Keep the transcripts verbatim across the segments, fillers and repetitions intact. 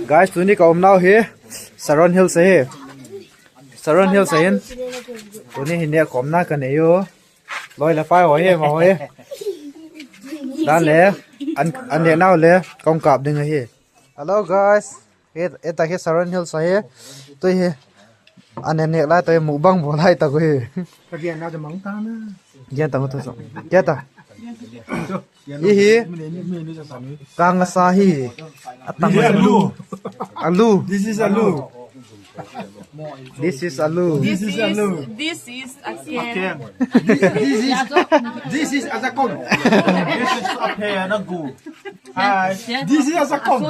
Guys, tuni ka umnau hi Saron Hills ahi. Saron Hills ahin. Tuni hi nêk khawmna ka nei u. Loi le pai haw hi, ma haw hi. Dan le, an, an nêknau le ka hung kâp ding ahi. Hello guys. Hi, hi tak hi Saron Hills ahi. Tui hi. An nêk lai tak hi, mukbang bawl lai tak uhi. Gen ta u tho chu. Gen ta. I hi. Kang a sa hi. A tang. Alu. Alu. This is alu. This is alu. This is alu. This is a keng. This is, this is, this is azakom. This is a phe na gu. This is azakom.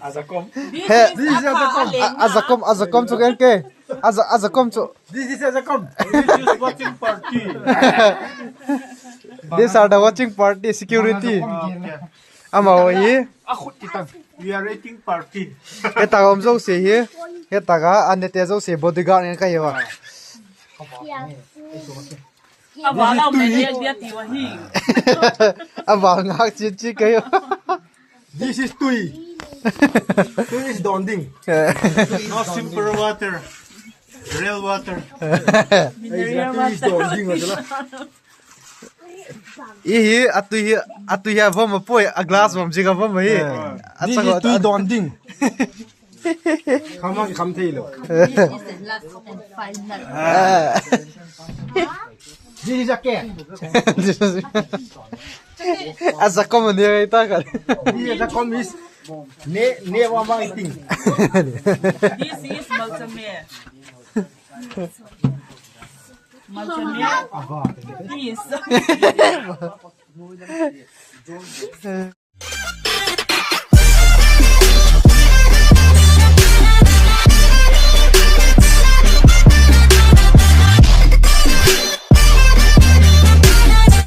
Azakom. He. This is azakom. A, azakom, azakom chu keng ke. Aza, azakom chu. This is azakom. This is watching party. These are the watching party security. Ama hi. We are eating party. He tak a um zosia hi. He tak a an nete zosia bodyguard ngen ka hi ua. A va ngak chiat chiat ka hi ua. This is tui. Tui is dawnding. No simple water. Real water. Mineral water. I hi, a tui hi, a tui hi a vom a puai, a glass vom zing a vom ahi. This is tui dawnding. Kham a kham thei lo. This is a keng. Azakom a ni ta ka. This is azakom is ne, ne wa ma eating. This is malchame. Malchame. This.